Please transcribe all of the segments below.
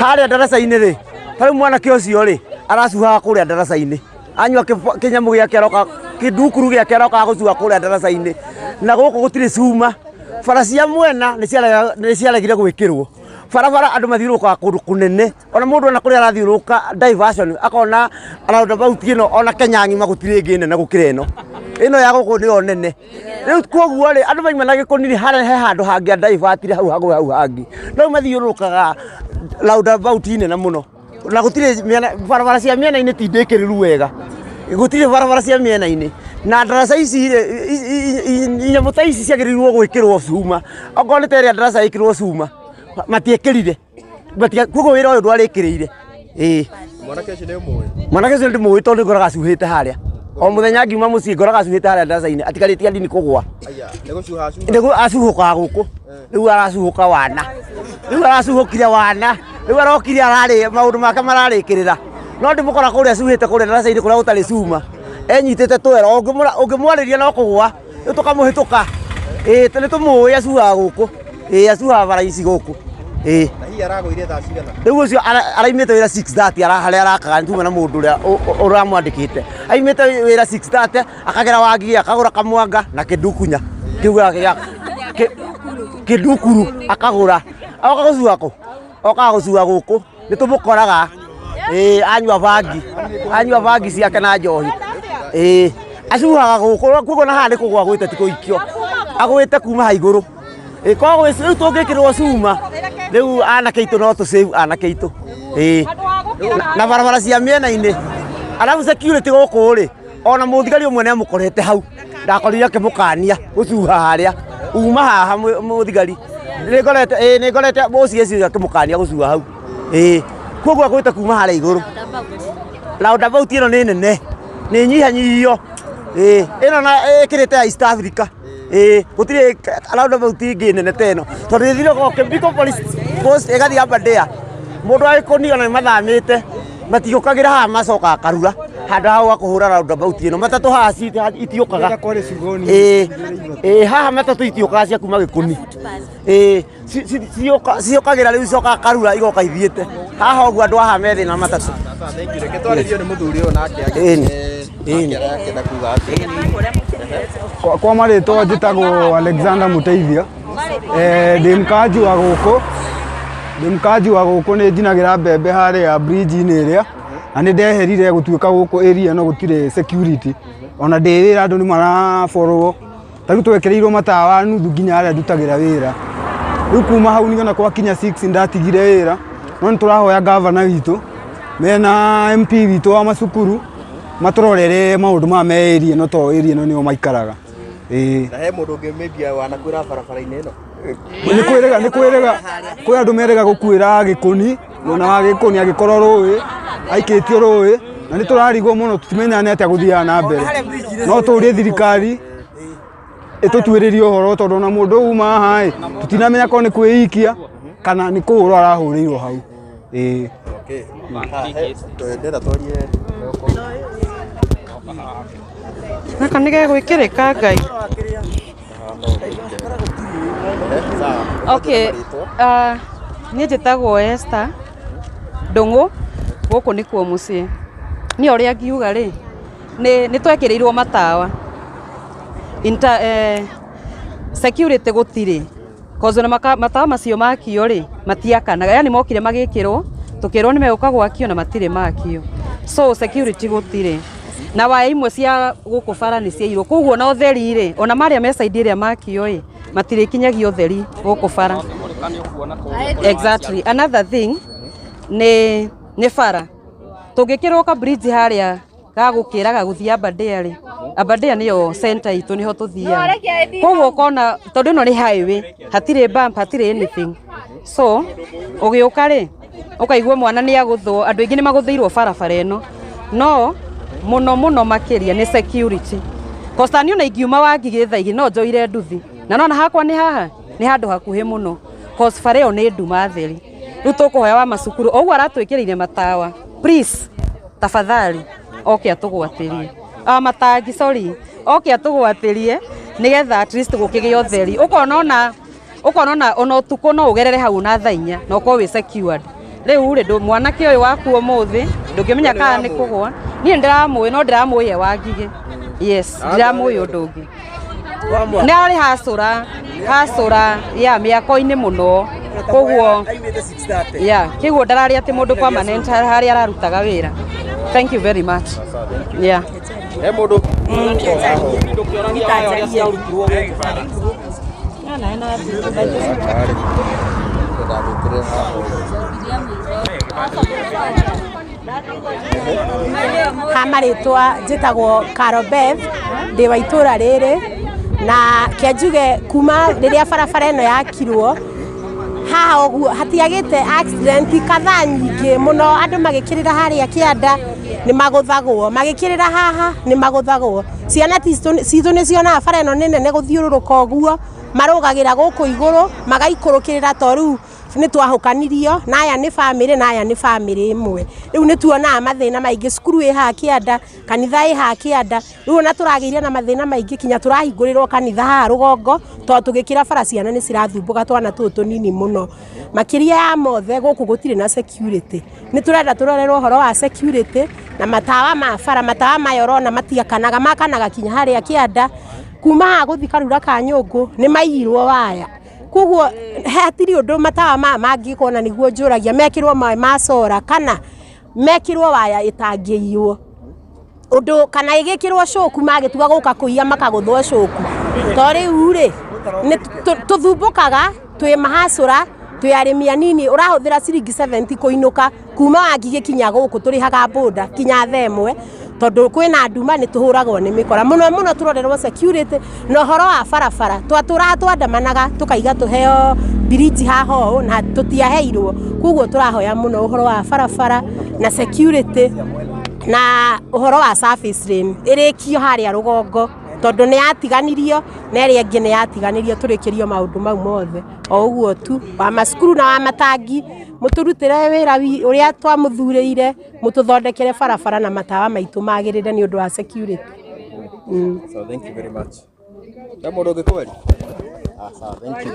Harĩa ndaraca-inĩ rĩ, ta rĩu mwanake ũcio rĩ, aracuhaga kũrĩa ndaraca-inĩ. Anyua kĩnyamũ gĩake aroka, kĩndukuru gĩake arokaga gũcuha kũrĩa ndaraca-inĩ. Na gũkũ gũtirĩ cuma. Bara cia mwena nĩ ciaregire gwĩkĩrwo. Barabara andũ mathiũrũrũkaga kũndũ kũnene. Ona mũndũ ona kũrĩa arathiũrũrũka diversion akona roundabout ĩno ona Kenya ng'ima gũtirĩ ĩngĩ nene gũkĩra ĩno. Ĩno ya gũkũ nĩyo nene. Rĩu koguo rĩ, andũ maima na gĩkũni rĩ, harĩa he handũ hangĩ andaibatire hau hagwe hau hangĩ. No rĩu mathiũrũrũkaga roundabout nene mũno. Na gũtirĩ mĩena, barabara cia mĩena-inĩ ti ndĩkĩrĩru wega. Gũtirĩ barabara cia mĩena-inĩ. Na ndaraca ici rĩ, nyamũ ta ici ciagĩrĩirwo gwĩkĩrwo cuma. Okorwo nĩ ta ĩrĩa ndaraca ĩkĩrwo cuma, matiĩkĩrire. Koguo wĩra ũyũ ndwarĩkĩrĩire. Ĩĩ. Mwanake ũcio nĩ ũmũĩ? Mwanake ũcio ndĩmũĩ tondũ ngoraga acuhĩte harĩa. O mũthenya ngiuma mũciĩ ngoraga acuhĩte harĩa ndaraca-inĩ atigarĩtie anini kũgũa. Aya, nĩ gũcuha acuha? Nĩguo acuhũkaga gũkũ. Rĩu aracuhũka wana. Rĩu aracuhũkire wana. Rĩu arokire ararĩ maũndũ make mararĩkĩrĩra. No ndĩmũkora kũrĩa acuhĩte kũrĩa ndaraca-inĩ kũrĩa gũtarĩ cuma. Enyitĩte twero ũngĩmwarĩria no kũgũa. Rĩu tũkamũhĩtũka. Ĩĩ nĩ tũmũĩ acuhaga gũkũ. Ĩĩ acuhaga bara ici gũkũ. Ĩĩ. Na hihi aragũire thaa cigana? Rĩu ũcio araimĩte wĩra 6:30 harĩa arakaga nĩ tuma na mũndũ ũrĩa ũramwandĩkĩte. Aimĩte wĩra 6:30 akagera Wangigĩ akagũra kamwanga na kĩndukunya kĩu gĩa kĩndukuru akagũra. Agoka gũcua kũ? Okaga gũcua gũkũ. Nĩ tũmũkoraga. Ĩĩ anyua bangi. Anyua bangi ciake na njohi. Ĩĩ. Acuhaga gũkũ koguo na haha nĩ kũgũa agwĩte ti kũikio. Agwĩte kuma haha igũrũ. Ĩĩ koguo rĩu tũngĩkĩrwo cuma rĩu anake aitũ no tũ save anake aitũ. Ĩĩ. Na barabara cia mĩena-inĩ. Arabu security gũkũ rĩ, ona mũthigari ũmwe nĩ amũkorete hau. Ndakorire akĩmũkania gũcuha harĩa. Uma haha mũthigari. Nĩngorete ĩĩ nĩngorete OCS ũcio akĩmũkania gũcuha hau. Ĩĩ. Koguo agwĩte kuma harĩa igũrũ. Roundabout ĩno nĩ nene. Nĩ nyihanyihio. Ĩĩ. Ĩno na ĩkĩrĩte ya East Africa. Ĩĩ gũtirĩ roundabout ĩngĩ nene ta ĩno. Tondũ ĩthire o Kĩbiko police post ĩgathiĩ Aberdare. Mũndũ wa gĩkũni ona nĩ mathamĩte matiũkagĩra haha macokaga Karura handũ ha gũka kũhũra roundabout ĩno. Matatũ haha itiũkaga. Ĩĩ ĩĩ haha matatũ itiũkaga cia kuma gĩkũni. Ĩĩ ciũkagĩra rĩu icokaga Karura igoka ithiĩte. Haha ũguo andũ haha me thĩna na matatũ. Thank you. Reke twarĩrio nĩ mũthuri ũyũ nake Ĩni. Ĩni. akĩenda kuga atĩa. Kwa marĩtwa njĩtagwo Alexander Mũteithia. Eh, ndĩ mkaji wa gũkũ, ndĩ mkaji wa gũkũ nĩ njinagĩra mbembe harĩa bridge-inĩ ĩrĩa, na nĩ ndeherire gũtuĩka gũkũ area ĩno gũtirĩ security, ona ndĩ wĩra andũ nĩ maraborwo, ta rĩu twekĩrĩirwo matawa nuthu nginya harĩa ndutagĩra wĩra, rĩu kuma hau niĩ ona gwakinya 6 ndatigire wĩra, no nĩ tũrahoya ngavana witũ mena MP witũ wa macukuru matũrorere maũndũ maya me area ĩno tondũ area ĩno nĩo maikaraga. Ĩĩ. Na he mũndũ ũngĩ maybe wanakuĩra barabara-inĩ ĩno? Nĩ kwĩrĩga nĩ kwĩrĩga kwĩ andũ merĩga gũkuĩra gĩkũni mwena wa gĩkũni agĩkorwo rũĩ aikĩtio rũĩ na nĩ tũrarigwo mũno tũtimenyaga nĩ atĩa gũthiaga na mbere no tũrie thirikari ĩtũtuĩrĩrie ũhoro tondũ ona mũndũ uma haha ĩ tũtinamenya korwo nĩ kwĩikia kana nĩ kũhũrwo arahũrĩirwo hau ĩĩ. Okay. Ndĩrenda twarie. Gaka nĩ gegwĩkĩrĩka Ngai. Okay, niĩ njĩtagwo Esther Ndung'u, gũkũ nĩkuo mũciĩ. Niĩ ũrĩa ngiuga rĩ, nĩ twekĩrĩirwo matawa, security gũtirĩ. Cause ona matawa macio makio rĩ, matiakanaga, yani mokire magĩkĩrwo, tũkĩrwo nĩ megũka gwakio na matirĩ makio. So security gũtirĩ. Na waya imwe cia gũkũ bara nĩ ciairwo, koguo ona ũtheri rĩ, ona marĩa me side ĩrĩa makio ĩ, matirĩkinyagia ũtheri gũkũ bara. Exactly. Another thing nĩ bara. Tũngĩkĩrwo ka bridge harĩa ga gũkĩra ga gũthiĩ Aberdare rĩ, Aberdare nĩyo center itũ nĩho tũthiaga. Koguo ũkona tondũ ĩno nĩ highway, hatirĩ bump, hatirĩ anything. So ũgĩũka rĩ, ũkaigua mwana nĩ agũthwo, andũ aingĩ nĩ magũthĩirwo barabara ĩno. No mũno mũno makĩria nĩ security. Cause ta niĩ ona ingiuma Wangigĩ thaa igĩrĩ no njoire nduthi. Na nĩwona hakwa nĩ haha, nĩ handũ hakuhĩ mũno. Cause bara ĩyo nĩ nduma theri. Rĩu tũkũhoya wa macukuru, o ũguo aratwĩkĩrĩire matawa, please tafadhali oke atũgwatĩrie. Ah, matangi sorry, oke atũgwatĩrie nĩgetha at least gũkĩgĩe ũtheri. Ũkona ona ũkona ona ona ũtukũ no ũgerere hau na thaa inya na ũkorwo wĩ secured. Rĩu rĩ mwanake ũyũ waku ũmũthĩ ndũngĩmenya kana nĩ kũgwa. Niĩ ndĩramũĩ no ndĩramũĩ e Wangigĩ. Yes, ndiramũĩ ũndũ ũngĩ. Nĩ arĩ hacũra hacũra ya mĩako-inĩ mũno koguo ya kĩguo ndararĩ atĩ mũndũ permanent harĩa ararutaga wĩra. Thank you very much. Yeah. He mũndũ Ha marĩtwa njĩtagwo Carol Beth, ndĩ wa itũra rĩrĩ na kĩanjuge kuma rĩrĩa barabara ĩno yakirwo haha ũguo hatiagĩte accident kadhaa nyingĩ mũno, andũ magĩkĩrĩra harĩa kĩanda nĩ magũthagwo, magĩkĩrĩra haha nĩ magũthagwo. Ciana citũ nĩ cionaga bara ĩno nĩ nene gũthiũrũrũka ũguo, marũgagĩra gũkũ igũrũ magaikũrũkĩrĩra to rĩu nĩ twahũkanirio na aya nĩ bamĩrĩ na aya nĩ bamĩrĩ ĩmwe. Rĩu nĩ tuonaga mathĩna maingĩ, cukuru ĩ haha kĩanda, kanitha ĩ haha kĩanda, rĩu ona tũragĩire na mathĩna maingĩ kinya tũrahingũrĩrwo kanitha haha rũgongo tondũ tũgĩkĩra bara ciana nĩ cirathumbũka twana tũtũ tũnini mũno. Makĩria ya mothe gũkũ gũtirĩ na security, nĩ tũrenda tũrorerwo ũhoro wa security na matawa ma bara, matawa maya ũrona matiakanaga, makanaga kinya harĩa kĩanda kuma haha gũthiĩ Karura ka Nyũngũ nĩ maiyirwo waya. Koguo hatirĩ ũndũ matawa maya mangĩkwo na nĩguo njũragia mekĩrwo maĩ ma cora kana mekĩrwo waya ĩtangĩiywo ũndũ kana ĩgĩkĩrwo coku magĩtua gũka kũiya makagũthwo coku to rĩu rĩ nĩ tũthumbũkaga twĩ mahacũra twĩ arĩmi anini ũrahũthĩra ciringi 70 kũinũka kuma Wangigĩ kinya gũkũ tũrĩhaga boda kinya thaa ĩmwe tondũ kwĩna nduma nĩ tũhũragwo nĩ mĩkora mũno mũno tũrorerwo security na ũhoro wa barabara twatũraga twandamanaga tũkaiga tũheo bridge haha ũũ na tũtiaheirwo koguo tũrahoya mũno ũhoro wa barabara na security na ũhoro wa service lane ĩrĩkio harĩa rũgongo tondũ nĩ yatiganirio na ĩrĩa ĩngĩ nĩ yatiganirio tũrĩkĩrio maũndũ mau mothe o ũguo tu wa macukuru na wa matangi mũtũrutĩre wĩra ũrĩa twamũthurĩire mũtũthondekere barabara na matawa maitũ magĩrĩre nĩ ũndũ wa security. So thank you very much. He mũndũ ũngĩ kweri? Ah, sawa, thank you.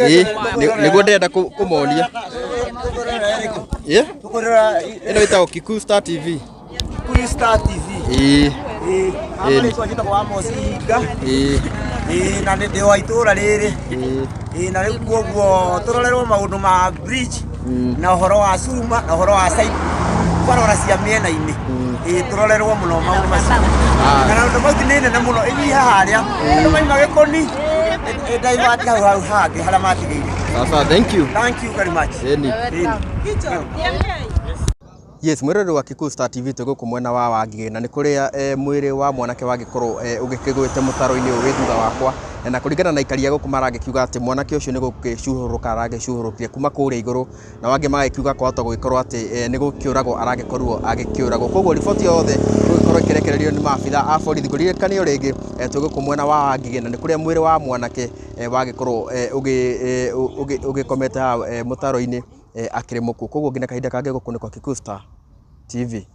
Ĩĩ, nĩguo ndĩrenda kũmonia. Ĩĩ, ĩno ĩtagwo Kikuyu Star TV. Kikuyu Star TV. Ĩĩ. Ĩĩ, marĩtwa njĩtagwo Amos Ihinga. Ĩĩ. Ĩĩ, na nĩ ndĩ wa itũra rĩrĩ. Ĩĩ, na rĩu koguo tũrorerwo maũndũ ma bridge na ũhoro wa cuma na ũhoro wa side barabara cia mĩena-inĩ. Ĩĩ, tũrorerwo mũno maũndũ macio. Na roundabout nĩ nene mũno ĩnyiha harĩa andũ maima gĩkoni ĩdaivati hau hau hangĩ harĩa matigĩire. Sawa, thank you. Thank you very much. Ĩni. Yes, mwĩroreri wa Kikuyu Star TV twĩ gũkũ mwena wa Wangigĩ na nĩ kũrĩa mwĩrĩ wa mwanake wagĩkorwo ũgĩkĩgwĩte mũtaro-inĩ ũyũ wĩ thutha wakwa na kũringana na aikari a gũkũ maragĩkiuga atĩ mwanake ũcio nĩ gũgĩcuhũrũka aragĩcuhũrũkire kuma kũrĩa igũrũ na wangĩ magagĩkiuga kwahota gũgĩkorwo atĩ nĩ gũkĩũragwo aragĩkorirwo agĩkĩũragwo. Koguo riboti yothe ĩgũgĩkorwo ĩkĩrekererio nĩ maabitha a borithi. Ngũririkanio rĩngĩ twĩ gũkũ mwena wa Wangigĩ na nĩ kũrĩa mwĩrĩ wa mwanake wagĩkorwo ũgĩkomete haha mũtaro-inĩ akĩrĩ mũkuũ. Koguo nginya kahinda kangĩ gũkũ nĩ kwa Kikuyu Star TV.